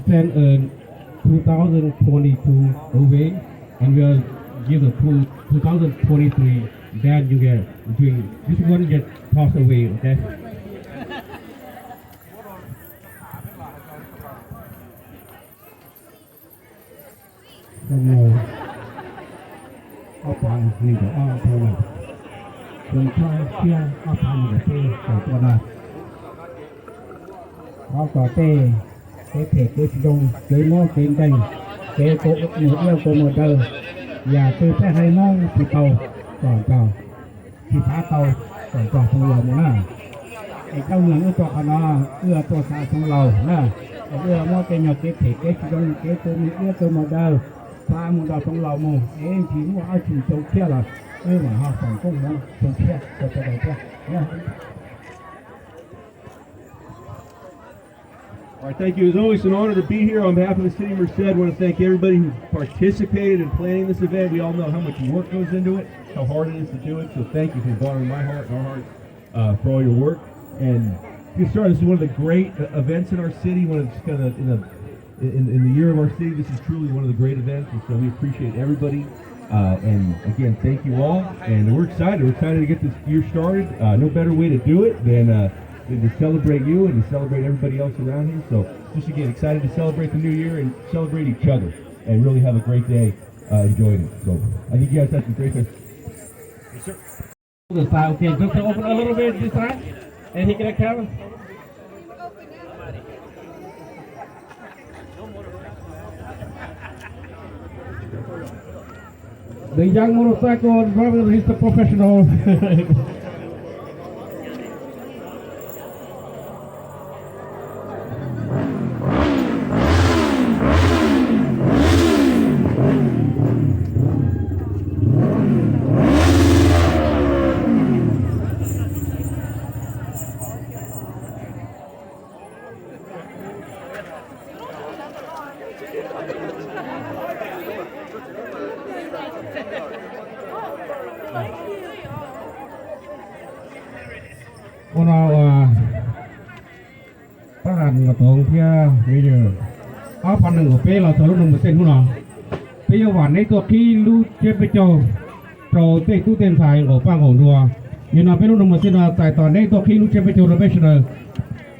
Send a two thousand twenty-two away, and we'll give the two, two thousand twenty-three. Then you can drink this one, just toss away, okay? Xyoo no ob phav nees nkaum ob tuaj na, xyoo tshiab ob phav nees nkaum peb tawm tuaj na. Thov kom tej kev phem kev tsis zoo, kev mob kev nkeeg, kev mus iab kua muag daw, yam twg peb hais Hmoob tsis tau, kom nrog, tsis pab tau, kom nrog tau los mus na. Es coj mus wb tuaj qhov no, wb tuaj xav xyoo laus na, es wb muab tej nyuag kev phem kev tsis zoo, kev mus iab kua muag daw, pab mus nrog tau los mus, es tsis muaj dab tsi xyoo tshiab los wb mam ho foom koob hmoov xyoo tshiab rau sawv daws thiab. All right, thank you. It's always an honor to be here. On behalf of the city of Merced, I want to thank everybody who participated in planning this event. We all know how much work goes into it, how hard it is to do it. So thank you from the bottom of my heart and our heart uh, for all your work. And get started. This is one of the great uh, events in our city. One of just kind of in the in, in the year of our city, this is truly one of the great events, and so we appreciate everybody. Uh, and again, thank you all. And we're excited. We're excited to get this year started. Uh, no better way to do it than, uh, than to celebrate you and to celebrate everybody else around here. So just again, excited to celebrate the new year and celebrate each other and really have a great day uh, enjoying it. So I think you guys have some great things. Yes, sir. The side, okay, just open a little bit this side, and he can come. The young motorcycle driver is a professional. Ua no, pab has Nom Toov thiab Mayor, ob phav nees nkaum peb los txog lub no mus xej hnub no, peb yuav vam neb tuaj qhib lub tsiab peb caug rau tej tub tej ntxhais nkaum paj nkaum nruas. Yog no peb lub no mus xej no txais tos neb tuaj qhib lub tsiab peb caug rau peb sawv daws.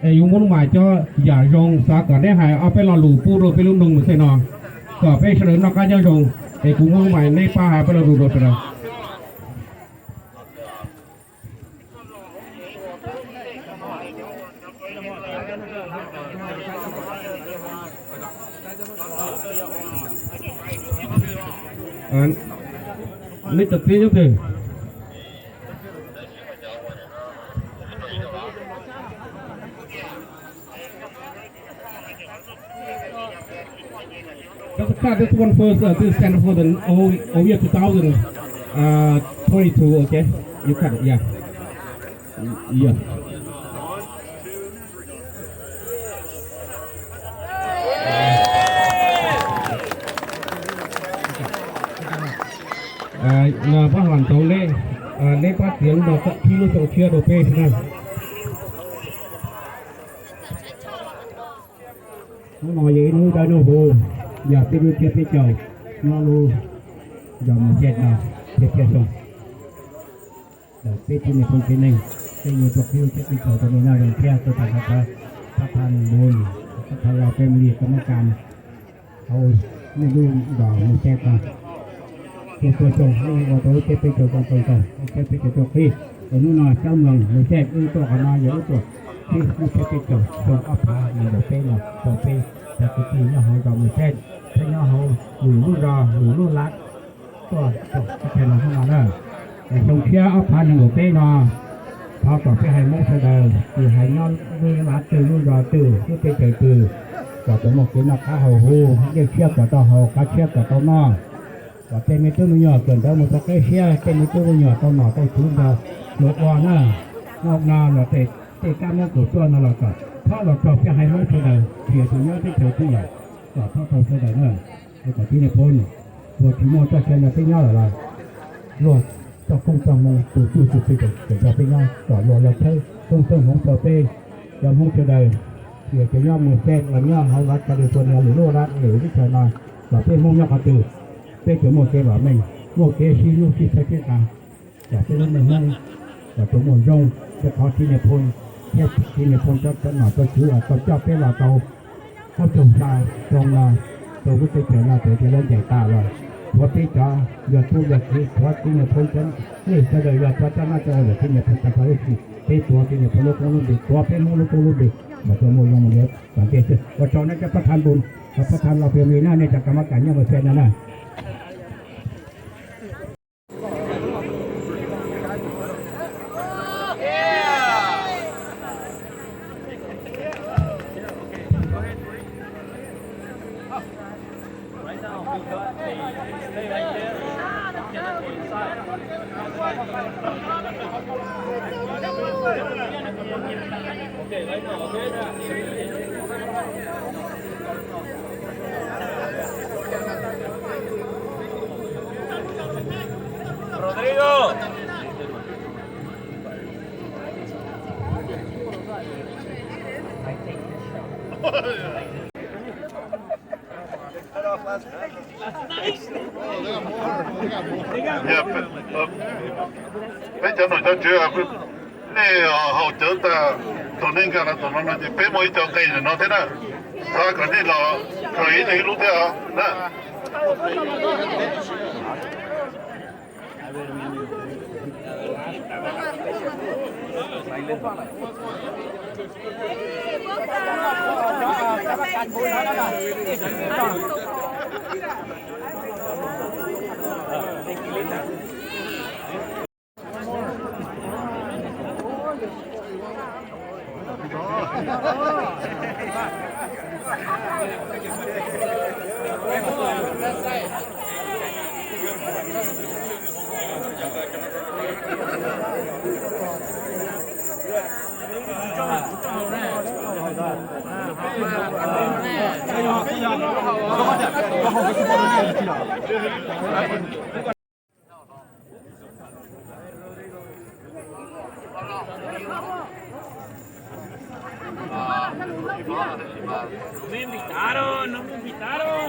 Es yuav muab lub mais coj yam zoo, xav kom neb hais ob peb lo lus pub rau peb lub no mus xej no, kom peb sawv daws noj qab nyob zoo. Es kuv muab lub mais neb pab hais peb lo lus rau sawv daws. Neb cov txiv nyob twg? Just cut this one first, uh, this stand for the old, old year two thousand, uh, twenty-two, okay? You cut it, yeah. Yeah. Pab has Nom Toov neb, neb pab txiav lub no txoj qhib lub xyoo tshiab rau peb na. Hnub no yog ib hnub dawb hnub huv, yog peb lub tsiab peb caug nyob lub zos Mus Xej no thiab peb xyoo. Peb tib neeg phooj tib neeg, peb yuav tuaj qhib lub tsiab peb caug rau nej noj zoo thiab tuaj tham, pab tha nus, pab tha yog peb mus li koj muab kas hauv nej lub zos Mus Xej no. Tuaj tuaj xyoo nej ua tau lub tsiab peb caug zoo tau tau, lub tsiab peb caug tuaj qhib. Es hnub no xyov moos Mus Xej wb tuaj qhov no yog wb tuaj qhib lub tsiab peb caug xyoo ob phav nees nkaum peb no rau peb cov kwv tij nyob hauv zos Mus Xej thiab nyob hauv lwm lub zos lwm lub lav tuaj txog teb chaws no hnub no na. Es xyoo tshiab ob phav nees nkaum peb no, thov kom peb haiv Hmoob sawv daws tsis hais nyob lub lav twg lub zos twg lub teb chaws twg, kom tau muaj kev noj qab haus huv, dej tshiab kom tau haus, kav tshiab kom tau noj, kom tej me tub me nyuam kawm ntawv mus rau qib siab, tej me tub me nyuam tau nom tau tswv nrog luag ua na. Noj no los tej kab mob kaum cuaj no los kom txhob los raug peb haiv Hmoob sawv daws, tsis hais tus nyob teb chaws twg los kom txhob raug sawv daws na. Es kom tib neeg phooj ywg uas tsis muaj txoj sia nrog peb nyob lawm los luag txoj koob txoj hmoov tus txuj tus txhim tawm nrog peb nyob, kom luag los tshawb koob tshawb hmoov rau peb cov Hmoob sawv daws. Yog cov nyob mus xeeb los nyob hauv lub California lwm lub lab lwm teb chaws no, los peb Hmoob nyob qhov twg, peb tsuas muaj kev vam meej, muaj kev sib hlub sib txhawb sib qab, kom peb lub neej Hmoob los tsuas muaj zoo, thiab thov txiv Nais Phoo, thiab txiv Nais Phoo cov nom cov tswv uas tau coj peb los rau qhov roog xa zoo no, rau lub teb chaws no, rau cov lawv ncaim tas los, thov peb cov yog tub yog kiv, thov txiv Nais Phoo cov nej sawv daws yog thov coj noj coj ua ntawm txiv Nais Phoo tag nrho huv si, peb tuav txiv Nais Phoo lub koob lub npe, tuav peb Hmoob lub koob lub npe, mas tsuas muaj zoo mus li tom ntej xwb. Ua tsaug nej cov pab tha npun, cov pab tha los pem li na, nej cov kam mab kam nyob mus xia no na. Rodrigo. Peb cov nom cov tswv, nej haus cawv tag, thaum nej nkag los tom no no ces peb muaj ib co nqe ntawm no thiab na. Xav kom nej los khaws ib leeg ib lub thiab os na. No me invitaron, no me invitaron.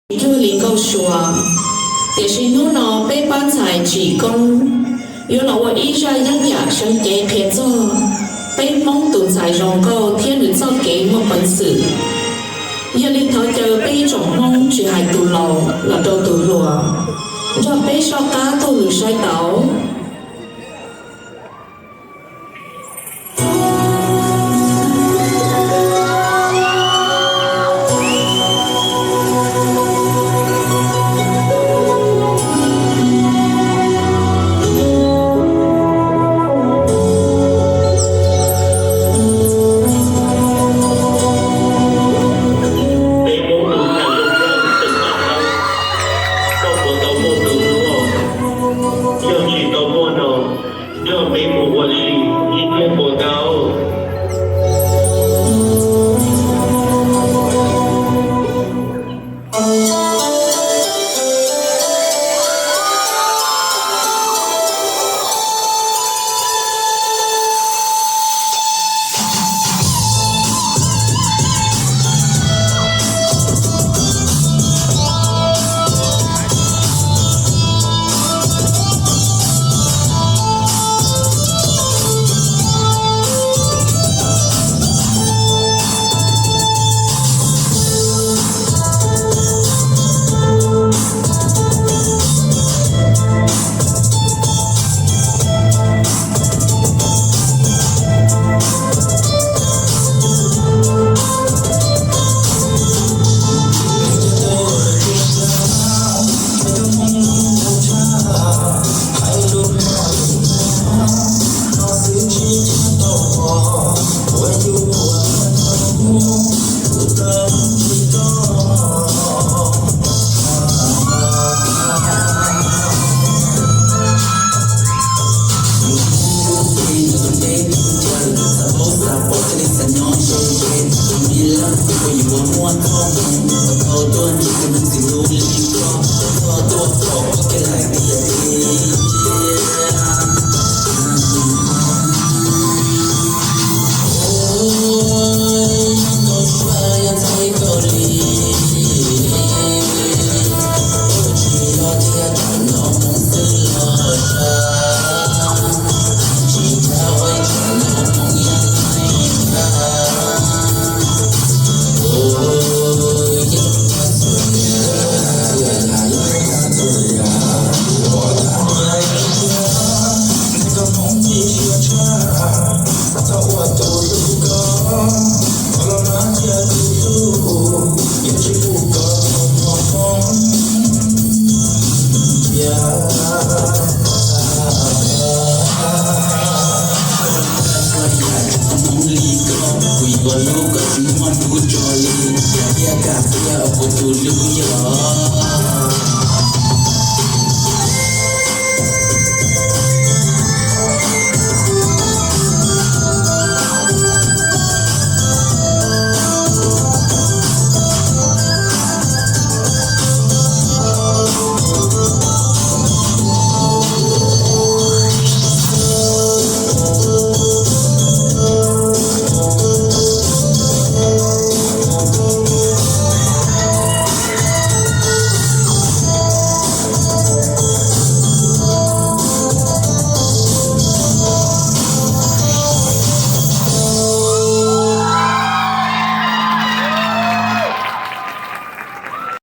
Ntsuag li nkauj suav, tiam sis hnub no peb pab ntxhais tsim koob yuav los ua ib zaj yeeb yam seev cev qhia txog peb Hmoob tus ntxhais zoo nkauj thiab nws txoj kev muaj peev xwm. Yog li thov caw peb ib tsoom Hmoob tsis hais tus laus los rau tus hluas, nrog peb soj qab taug lw saib tau. Peb Hmoob tus ntxhais zoo nkauj, koj puas tau muaj tus hlub? Yog tsis tau muaj no, nrog peb mus ua si ib pliag puas tau?